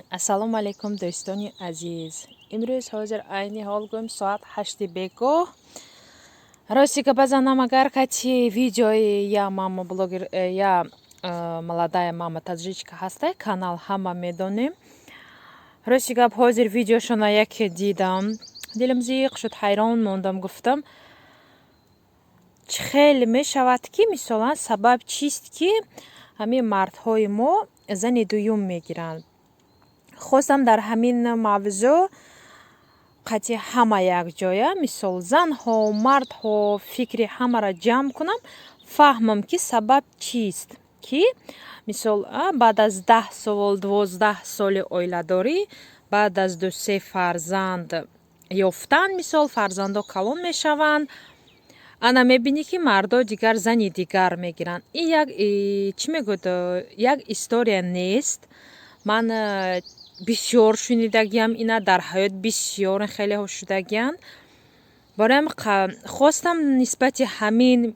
Ассалому алайкум, дӯстони азиз. Имрӯз ҳозир айни ҳол гӯем, соат 8-и бегоҳ. Рости гапа занам, агар кати видеои я мама блогер, я молодая мама таджичка ҳастай канал, ҳама медонем. Рости гап, ҳозир видеошона яке дидам, дилам зиқ шуд, ҳайрон мондам. Гуфтам, чӣ хел мешавад, ки мисолан сабаб чист, ки ҳамин мардҳои мо зани дуюм мегиранд? Хостам дар ҳамин мавзӯъ қатъи ҳама якҷоя, мисол, занҳо, мардҳо, фикри ҳамаро ҷамъ кунам, фаҳмам, ки сабаб чист, ки мисол баъд аз 10 сол, 12 соли оиладорӣ, баъд аз ду-се фарзанд ёфтан, мисол, фарзандо калон мешаванд, ана мебинӣ, ки мардо дигар зани дигар мегиранд. Ин як, чӣ мегӯяд, як история нест. Ман бисёр шунидагиам, ина дар ҳаёт бисёр хелеҳо шудагианд. Бароям хостам нисбати ҳамин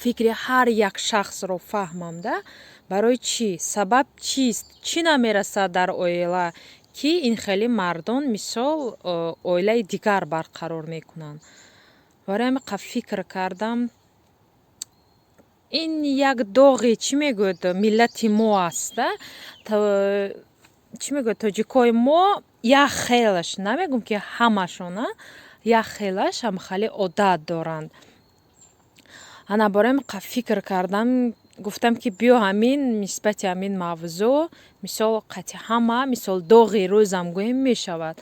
фикри ҳар як шахсро фаҳмам да, барои чӣ, сабаб чист, чӣ намерасад дар оила, ки ин хеле мардон, мисол, оилаи дигар барқарор мекунанд. Барои ҳамин фикр кардам, ин як доғи, чӣ мегӯяд, миллати мо аст да. Чӣ мегӯяд, тоҷикои мо як хелаш, намегӯм, ки ҳамашона, як хелаш ҳам хеле одат доранд. Ана барои фикр кардам, гуфтам, ки биё, ҳамин нисбати ҳамин мавзӯъ, мисол, қатъи ҳама, мисол, доғи рӯзам гӯем мешавад.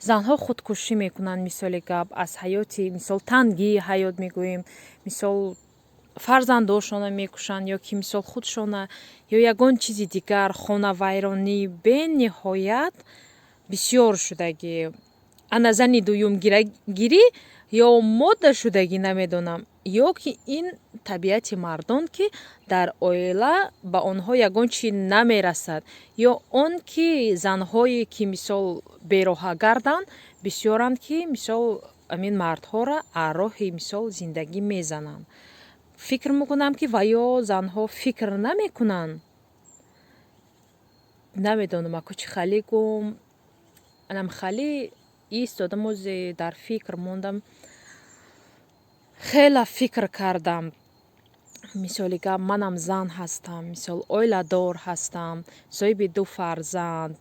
Занҳо худкушӣ мекунанд, мисоли гап, аз ҳаёти, мисол, тангии ҳаёт мегӯем, мисол, фарзандошона мекушанд ё ки, мисол, худшона ё ягон чизи дигар. Хонавайронӣ бениҳоят бисёр шудагӣ. Ана зани дуюм гирӣ ё мода шудагӣ, намедонам, ё ки ин табиати мардон, ки дар оила ба онҳо ягон чи намерасад, ё он ки занҳое ки, мисол, бероҳа гарданд, бисёранд, ки, мисол, ҳамин мардҳоро роҳи, мисол, зиндагӣ мезананд. Фикр мекунам, ки ва ё занҳо фикр намекунанд. Намедонам, аку чӣ хали гум, анам хали истодам, озе дар фикр мондам, хела фикр кардам. Мисоли гап, манам зан ҳастам, мисол, оиладор ҳастам, соҳиби ду фарзанд.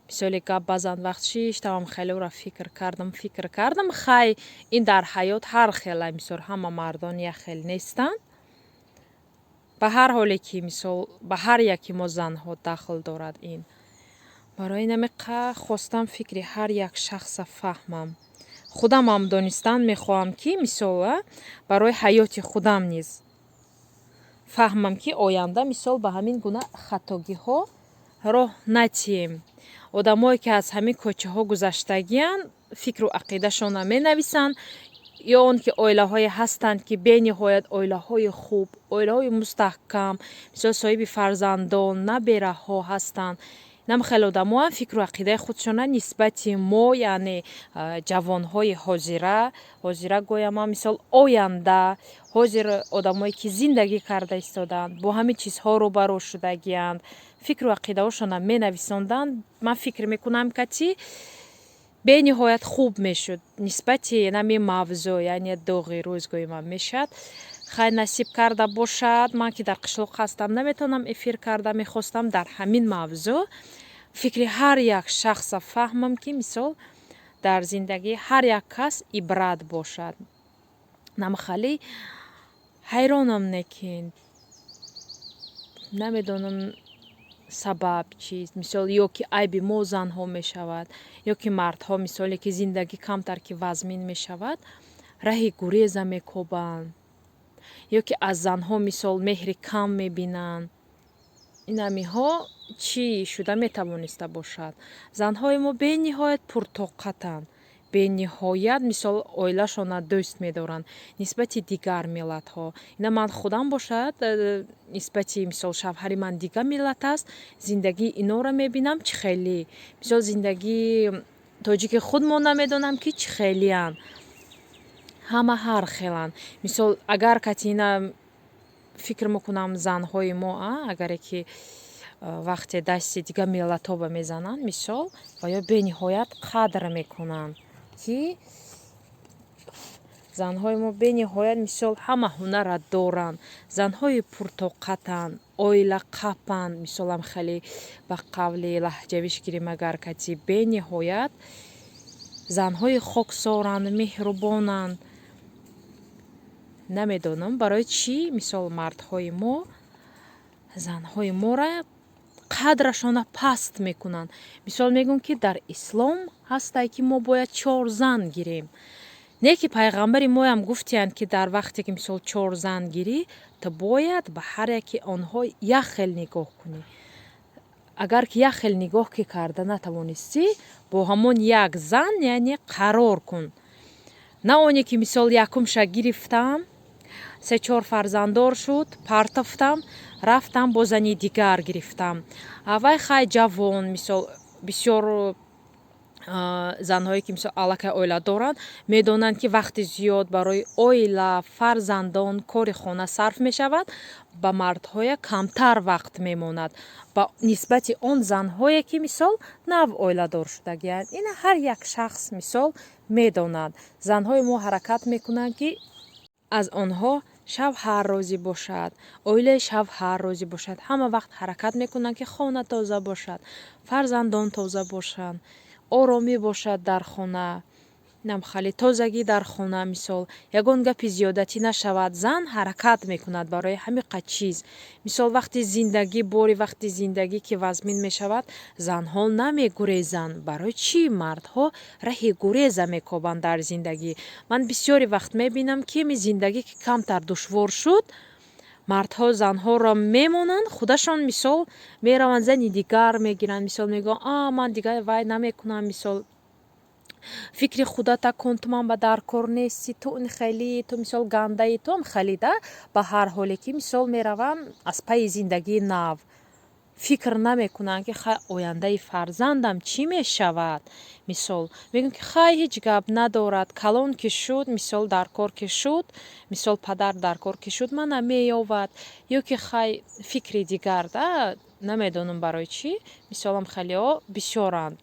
Мисоли гап, баъзан вақт шиштамам, хелеро фикр кардам, фикр кардам. Хай, ин дар ҳаёт ҳар хела, мисол, ҳама мардон як хел нестанд. Ба ҳар ҳоле ки, мисол, ба ҳар яки мо занҳо дахл дорад ин. Барои ин ҳамиқа хостам фикри ҳар як шахса фаҳмам. Худамам донистан мехоҳам, ки, мисол, барои ҳаёти худам низ фаҳмам, ки оянда, мисол, ба ҳамин гуна хатогиҳо роҳ натиҳем. Одамое ки аз ҳамин кӯчаҳо гузаштагианд, фикру ақидашонро менависанд, ё он ки оилаҳое ҳастанд, ки бениҳоят оилаҳои хуб, оилаҳои мустаҳкам, мисол, соҳиби фарзандон, набераҳо ҳастанд. Нам хеле одамоам фикру ақидаи худшона нисбати мо, яъне ҷавонҳои ҳозира, ҳозира гӯямам, мисол, оянда, ҳозир одамое ки зиндагӣ карда истодаанд, бо ҳамин чизҳо рӯбарӯ шудагианд, фикру ақидаҳошонро менависонданд. Ман фикр мекунам, кати бениҳоят хуб мешуд нисбати нами мавзӯъ, яъне доғи рӯз гӯемам мешавад. Хай, насиб карда бошад. Ман ки дар қишлоқ ҳастам, наметавонам эфир карда. Мехостам дар ҳамин мавзӯъ фикри ҳар як шахса фаҳмам, ки, мисол, дар зиндагии ҳар як кас ибрат бошад. Намхали ҳайронам, некин намедонам, сабаб чист. Мисол, ё ки айби мо занҳо мешавад, ё ки мардҳо, мисоле ки зиндагӣ камтар ки вазмин мешавад, раҳи гуреза мекобанд, ё ки аз занҳо, мисол, меҳри кам мебинанд. Ин ҳамиҳо чӣ шуда метавониста бошад? Занҳои мо бениҳоят пуртоқатанд, бениҳоят, мисол, оилашонро дӯст медоранд нисбати дигар миллатҳо. Ина ман худам бошад, нисбати, мисол, шавҳари ман дигар миллат аст, зиндагии инора мебинам, чӣ хеле, мисол, зиндагии тоҷики худ мо намедонам, ки чӣ хелиянд. Ҳама ҳар хеланд. Мисол, агар кати ина фикр мекунам, занҳои мо, агаре ки Вақте дасти дигар миллатҳо ба мезананд, мисол, ва ё бениҳоят қадр мекунанд, ки занҳои мо бениҳоят, мисол, ҳама ҳунарра доранд, занҳои пуртоқатанд, оилақапанд. Мисолам, хеле ба қавли лаҳҷавиш гирем агар кати, бениҳоят занҳои хоксоранд, меҳрубонанд. Намедонам, барои чӣ, мисол, мардҳои мо занҳои моро қадрашона паст мекунанд. Мисол, мегӯм, ки дар ислом ҳастае, ки мо бояд чор зан гирем. Не ки пайғамбари моям гуфтиянд, ки дар вақте ки, мисол, чор зан гирӣ, ту бояд ба ҳар яке онҳо як хел нигоҳ кунӣ. Агар ки як хел нигоҳ ки карда натавонистӣ, бо ҳамон як зан, яъне, қарор кун. На оне ки, мисол, якумша гирифтам, се чор фарзанддор шуд, партофтам, рафтам, бо зани дигар гирифтам. Аввай хай ҷавон. Мисол, бисёр занҳое ки, мисол, аллакай оила доранд, медонанд, ки вақти зиёд барои оила, фарзандон, кори хона сарф мешавад, ба мардҳоя камтар вақт мемонад ба нисбати он занҳое ки, мисол, нав оиладор шудагианд. Ина ҳар як шахс, мисол, медонад. Занҳои мо ҳаракат мекунанд, ки аз онҳо шавҳар розӣ бошад, оилаи шавҳар розӣ бошад. Ҳама вақт ҳаракат мекунанд, ки хона тоза бошад, фарзандон тоза бошанд, оромӣ бошад дар хона, намхали тозагӣ дар хона, мисол, ягон гапи зиёдатӣ нашавад. Зан ҳаракат мекунад барои ҳамиқа чиз. Мисол, вақти зиндагӣ, бори вақти зиндагӣ ки вазмин мешавад, занҳо намегурезанд. Барои чӣ мардҳо раҳи гуреза мекобанд дар зиндагӣ? Ман бисёре вақт мебинам, ки ми зиндагӣ ки камтар душвор шуд, мардҳо занҳоро мемонанд, худашон, мисол, мераванд, зани дигар мегиранд. Мисол, мегӯянд: «А ман дигар вай намекунам, мисол, фикри худата кун, ту ман ба даркор нестӣ, ту ин хелӣ, ту, мисол, гандаи, ту хелӣ да». Ба ҳар ҳоле ки, мисол, мераванд аз пайи зиндагии нав, фикр намекунанд, ки хай, ояндаи фарзандам чӣ мешавад. Мисол, мегӯям, ки хай, ҳеҷ гап надорад, калон ки шуд, мисол, дар кор ки шуд, мисол, падар дар кор ки шуд, мана меёвад, ё ки хай, фикри дигар да. Намедонам, барои чӣ, мисолам, хелеҳо бисёранд,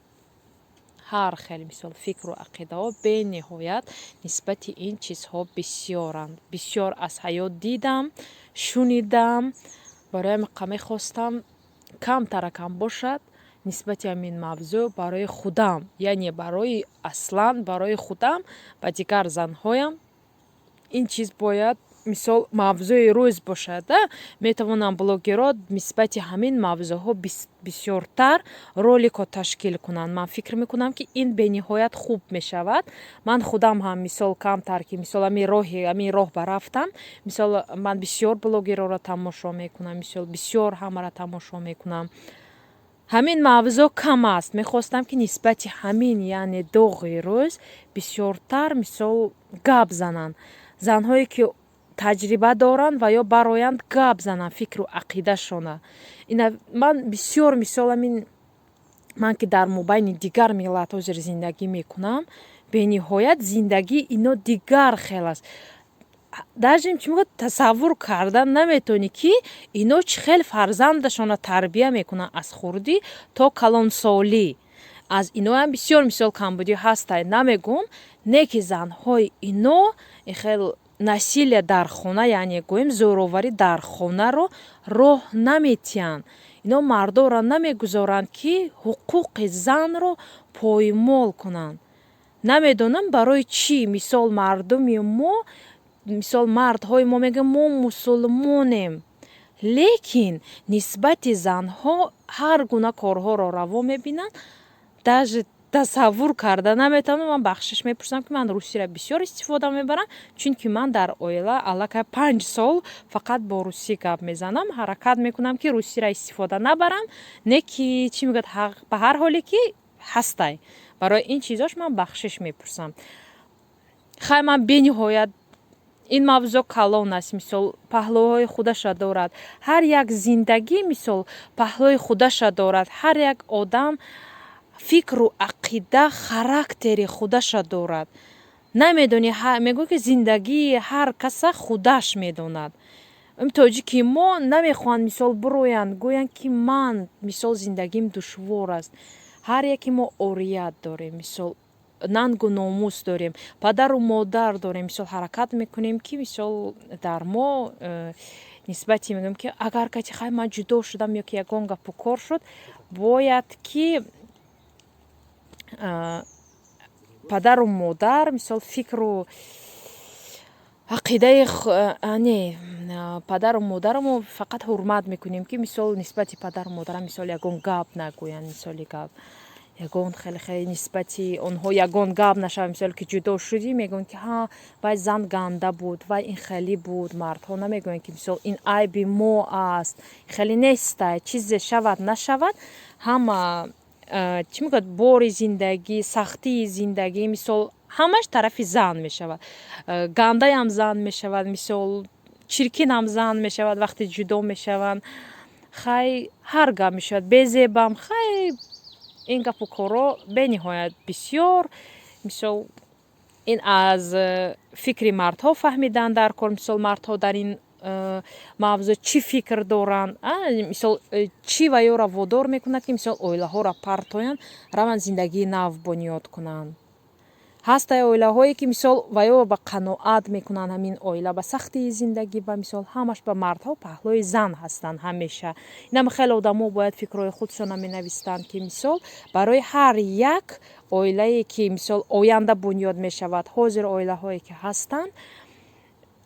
ҳар хел, мисол, фикру ақидаҳо бениҳоят нисбати ин чизҳо бисёранд. Бисёр аз ҳаёт дидам, шунидам. Барои ҳамин мехостам камтаракам бошад нисбати ҳамин мавзӯъ барои худам, яъне барои аслан барои худам ва дигар занҳоям ин чиз бояд, мисол, мавзӯи рӯз бошад да. Метавонам блогерҳо нисбати ҳамин мавзӯъҳо бисёртар роликҳо ташкил кунанд. Ман фикр мекунам, ки ин бениҳоят хуб мешавад. Ман худам ҳам, мисол, камтар ки, мисол, ҳамин роҳи ҳамин роҳ ба рафтам, мисол, ман бисёр блогерҳоро тамошо мекунам, мисол, бисёр ҳамаро тамошо мекунам. Ҳамин мавзӯъ кам аст. Мехостам, ки нисбати ҳамин, яъне, доғи рӯз бисёртар, мисол, гап зананд. Занҳое ки таҷриба доранд ва ё бароянд, гап зананд фикру ақидашона. Ина ман бисёр, мисол, ҳамин ман ки дар мобайни дигар миллат ҳозир зиндагӣ мекунам, бениҳоят зиндагии ино дигар хел аст. Даже чӣ мегӯяд, тасаввур карда наметавонӣ, ки ино чӣ хел фарзандашонро тарбия мекунанд аз хурдӣ то калонсолӣ. Аз иноам бисёр, мисол, камбудӣ ҳастай, намегӯм, не ки занҳои ино хел насилие дар хона, яъне гӯем, зӯроварӣ дар хонаро роҳ наметиҳанд. Ино мардоро намегузоранд, ки ҳуқуқи занро поймол кунанд. Намедонам, барои чӣ, мисол, мардуми мо, мисол, мардҳои мо мегӯянд: «Мо мусулмонем», лекин нисбати занҳо ҳар гуна корҳоро раво мебинанд. Даже тасаввур карда наметавонам. Ман бахшиш мепурсам, ки ман русиро бисёр истифода мебарам, чунки ман дар оила аллакай 5 сол фақат бо русӣ гап мезанам. Ҳаракат мекунам, ки русиро истифода набарам, не ки чӣ мегӯяд, ба ҳар ҳоле ки ҳастай. Барои ин чизош ман бахшиш мепурсам. Хай, ман бениҳоят ин мавзӯъ калон аст, мисол, паҳлӯҳои худаша дорад. Ҳар як зиндагӣ, мисол, паҳлӯи худаша дорад. Ҳар як одам фикру ақида, характери худаша дорад. Намедонӣ, мегӯ, ки зиндагии ҳар каса худаш медонад. Тоҷики мо намехоҳанд, мисол, бироянд, гӯянд, ки ман, мисол, зиндагим душвор аст. Ҳар яке мо орият дорем, мисол, нангу номус дорем, падару модар дорем. Мисол, ҳаракат мекунем, ки, мисол, дар мо нисбати мегӯем, ки агар кати хай ман ҷудо шудам ё ки ягон гапу кор шуд, бояд ки падару модар, мисол, фикру ақидаи не, падару модарамо фақат ҳурмат мекунем, ки, мисол, нисбати падару модарам, мисол, ягон гап нагӯянд, мисоли гап, ягон хеле хеле нисбати онҳо ягон гап нашавад. Мисол, ки ҷудо шудӣ, мегӯянд, ки ҳа, вай зан ганда буд, вай ин хеле буд. Мардҳо намегӯянд, ки, мисол, ин айби мо аст, хеле нестай. Чизе шавад, нашавад, ҳама чӣ мегӯяд, бори зиндагӣ, сахтии зиндагӣ, мисол, ҳамаш тарафи зан мешавад. Гандаям зан мешавад, мисол, чиркинам зан мешавад. Вақте ҷудо мешаванд, хай, ҳар гап мешавад, безебам. Хай, ин гапу корро бениҳоят бисёр. Мисол, ин аз фикри мардҳо фаҳмидан дар кор. Мисол, мардҳо дар ин мавзӯъ чӣ фикр доранд? Мисол, чӣ ваёро водор мекунад, ки, мисол, оилаҳоро партоянд, раванд, зиндагии нав бунёд кунанд? Ҳастае оилаҳое, ки, мисол, ваё ба қаноат мекунанд ҳамин оила, ба сахтии зиндагӣ, ба, мисол, ҳамаш ба мардҳо паҳлӯи зан ҳастанд ҳамеша. Инам хеле одамо бояд фикрҳои худшона менавистанд, ки, мисол, барои ҳар як оилае, ки, мисол, оянда бунёд мешавад, ҳозир оилаҳое, ки ҳастанд,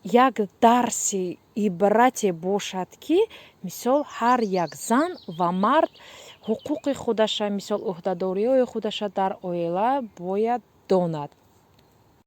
як дарси ибрате бошад, ки, мисол, ҳар як зан ва мард ҳуқуқи худаша, мисол, ӯҳдадориҳои худаша дар оила бояд донад.